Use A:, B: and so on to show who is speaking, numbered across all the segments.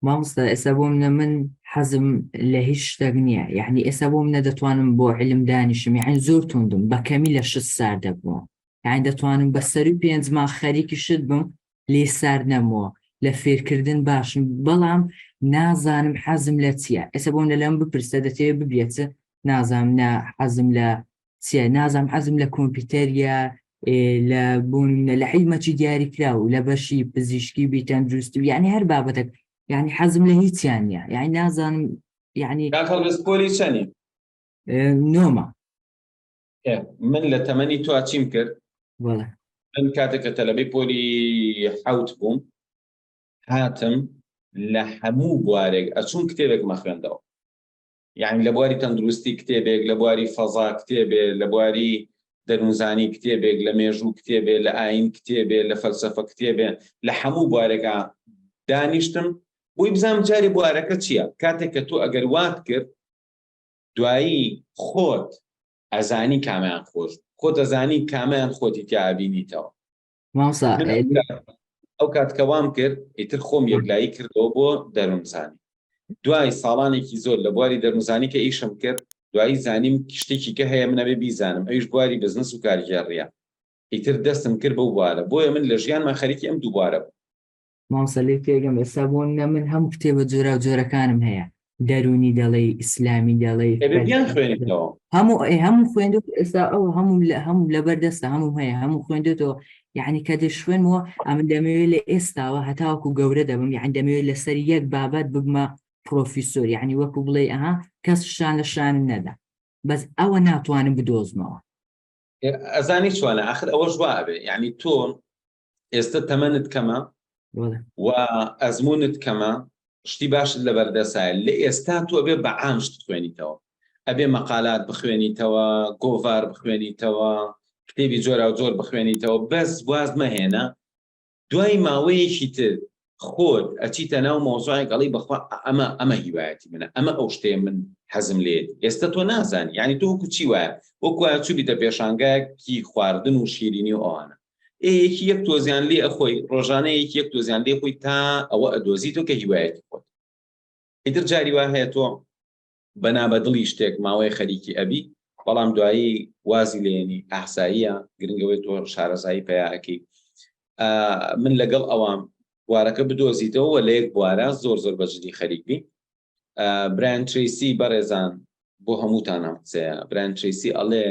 A: مامۆستا ئێستا بۆ منە من حەزم لە هیچ شتێک نییە یعنی ئێستا بۆ منە دەتوانم بۆ علم دانیشم یعنی زۆر توندم بە کەمی لە شت سار دەبمەوە یعنی دەتوانم بە سەروی پێنج مانگ خەریکی شت بم لێ سار نەمەوە لە فێرکردن باشم بەڵام نازانم حەزم لە چییە ئێستا بۆم لە لەم بپرسە دەتەوێت ببیە چ نازانم نا حەزم لە چیە نازانم حەزم لە کۆمپیوتەریە لە بۆ نمونە لە عیلمەکی دیاریکراو لە بەشی پزیشکی بی تەندروستی و یعنی هەر بابەتێک یعنی حەزم لە هیچیان نییە یعنی نازانم یعنی
B: کاک هەڵوێست پۆلی چەنی؟
A: نۆمە.
B: من لە تەمەنی تۆ چیم کرد؟
A: بەڵێ.
B: من کاتێک کە تەلەبەی پۆلی حەوت بووم هاتم لە هەموو بوارێک ئەچووم کتێبێک مەخوێندەوە یعنی لە بواری تەندروستی کتێبێک لە بواری فەزا کتێبێ لە بواری دەروونزانی کتێبێک لە مێژوو کتێبێ لە ئاین کتێبێ لە فەلسەفە کتێبێ لە هەموو بوارێکا دانیشتم بۆی بزانم جارێ بوارەکە چییە کاتێک کە تۆ ئەگەر وات کرد دوایی خۆت ئەزانی کامیان خۆش خۆت ئەزانی کامیان خۆتی تیا ئەبینیتەوە
A: مامۆستا
B: ئەو کات کە وام کرد ئیتر خۆم یەکلایی کردەوە بۆ دەروونزانی دوای ساڵانێکی زۆر لە بواری دەروونزانی کە ئیشم کرد دوایی زانیم شتێکی کە هەیە من ئەبێ بیزانم ئەویش بواری بزنس و کارگێڕیە ئیتر دەستم کرد بەو بوارە بۆیە من لە ژیانما خەریکی ئەم دوو بوارە بووم.
A: مامۆستا لێت تێگەم ئێستا بۆ نە من هەموو کتێبە جۆراو جۆرەکانم هەیە دەروونی دەڵێی ئیسلامی دەڵێی
B: ئەبێ بیان خوێنیتەوە
A: هەموو ئەی هەموو خوێندو ئێستا ئەو هەموو لە هەموو لەبەر دەستە هەموو هەیە هەموو خوێندێتەوە یعنی کە دەشخوێنمەوە ئەمن دەمەوێت لە ئێستاوە هەتاوەکو گەورە دەبم یعنی دەمەوێت لەسەر یەک بابەت ببمە پرۆفیسۆر یعنی وەکو بڵێ ئەها کەس شان لە شانم نەدا بەس ئەوە ناتوانم بدۆزمەوە.
B: ئەزانی چۆنە ئاخر ئەوەش وا ئەبێ یعنی تۆ ئێستا تەمەنت کەمە و ئەزمونت کەمە شتی باشت لەبەردەسایە لە ئێستا تۆ ئەبێ بە عام شت خوێنیتەوە ئەبێ مەقالات بخوێنیتەوە گۆڤار بخوێنیتەوە کتێبی جۆرا و جۆر بخوێنیتەوە بەس واز مەهێنە دوای ماوەیەکی تر خۆت ئەچیتە ناو مەوزوعێک ئەڵێی بەخوا ئەمە ئەمە هیوایەتی منە ئەمە ئەو شتەیە من حەزم لێیەتی ئێستا تۆ نازانی یعنی تۆ وەکو چی وایە وەکو وایە چووبیتە پێشانگایەکی خواردن و شیرینی و ئەوانە ئێ یەکی یەک تۆزیان لێ ئەخۆی ڕۆژانە یەکی یەک تۆزیان لێ خۆی تا ئەوە ئەدۆزیتەوە کە هیوایەتی خۆت ئیتر جاری وا هەیە تۆ بە نابەدڵی شتێک ماوەی خەریکی ئەبی بەڵام دوایی وازی لێنی ئاساییە گرنگەوەی تۆ شارەزایی پیا ئەکەی من لەگەڵ ئەوام بوارەکە بدۆزیتەوە لە یەک بوارە زۆر زۆر بەجدی خەریک بی برایان تریسی بەڕێزان بۆ هەمووتان ئەم قسەیە برایان تریسی ئەڵێ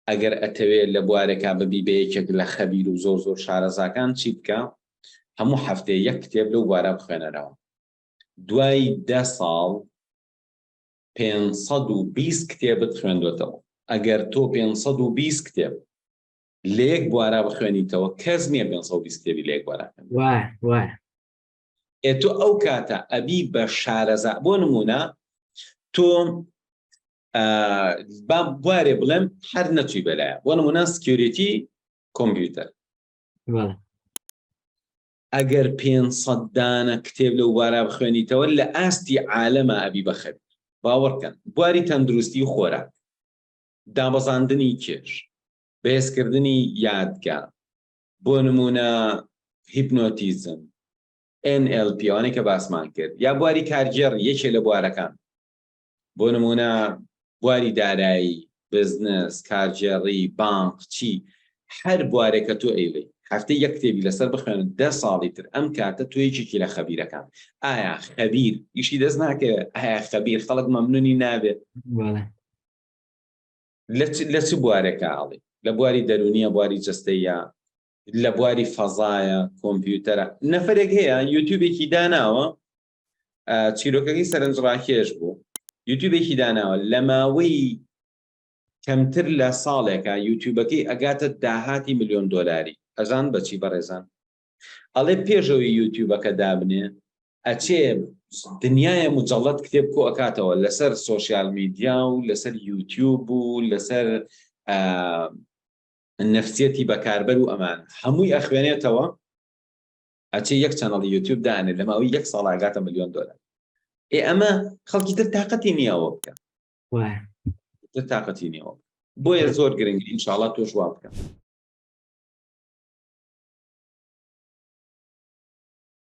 B: ئەگەر ئەتەوێ لە بوارێکا ببی بە یەکێک لە خەبیر و زۆر زۆر شارەزاکان چی بکە هەموو هەفتەیە یەک کتێب لەو بوارە بخوێنەرەوە دوای دە ساڵ 520 کتێبت خوێندوەتەوە ئەگەر تۆ 520 کتێب لە یەک بوارا بخوێنیتەوە کەس نییە 520 کتێبی لە یەک بوارا ئێ تۆ ئەو کاتە ئەبی بە شارەزا بۆ نمونە تۆ با بوارێ بڵێم هەر نەچوی بەلایە بۆ نمونە security کۆمپیوتەر ئەگەر 500 دانە کتێب لەو بارا بخوێنیتەوە لە ئاستی عالەمە ئەبی بەخەبی باوەڕکەن بواری تەندروستی و خۆراک دابەزاندنی کێش بەهێزکردنی یادگا بۆ نمونە hypnotism NLP ئەوانەی کە باسمان کرد یا بواری کارگێڕی یەکێ لە بوارەکان بۆ نمونە بواری دارایی بزنس کارگێڕی بانق چی هەر بوارێک کە تۆ ئەیڵێی هەفتەی یەک کتێبی لەسەر بخوێنە دە ساڵی تر ئەم کاتە تۆ یەکێکی لە خەبیرەکان ئایا خەبیر ئیشی دەست ناکەوێت ئایا خەبیر خەڵک مەمنونی نابێت لە چ بوارێکا ئەڵێ لە بواری دەرونیە بواری جەستەیە لە بواری فەزایە کۆمپیوتەرە نەفرێک هەیە یوتیوبێکی داناوە چیرۆکەکەی سەرنجڕاکێش بوو یوتیوبێکی داناوە لە ماوەی کەمتر لە ساڵێکە یوتیوبەکەی ئەگاتە داهاتی ملیۆن دۆلاری ئەزان بەچی بەڕێزان ئەڵێ پێشەوەی یوتیوبەکە دابنێ ئەچێ دنیاە مجەڵەت کتێب کۆ ئەکاتەوە لەسەر social media و لەسەر یوتیوب و لەسەر نفسیەتی بەکاربەر و ئەمان هەمووی ئەخوێنێتەوە ئەچێ یەک channel ی یوتیوب دانێ لە ماوەی یەک ساڵ ئاگاتە ملیۆن دۆلار ئێ ئەمە خەڵکی تر تااقەتی نییەوە بکە تر تااقەتی نییەوە بۆیە زۆر گرنگ ئینشاءڵا تۆش وا بکە.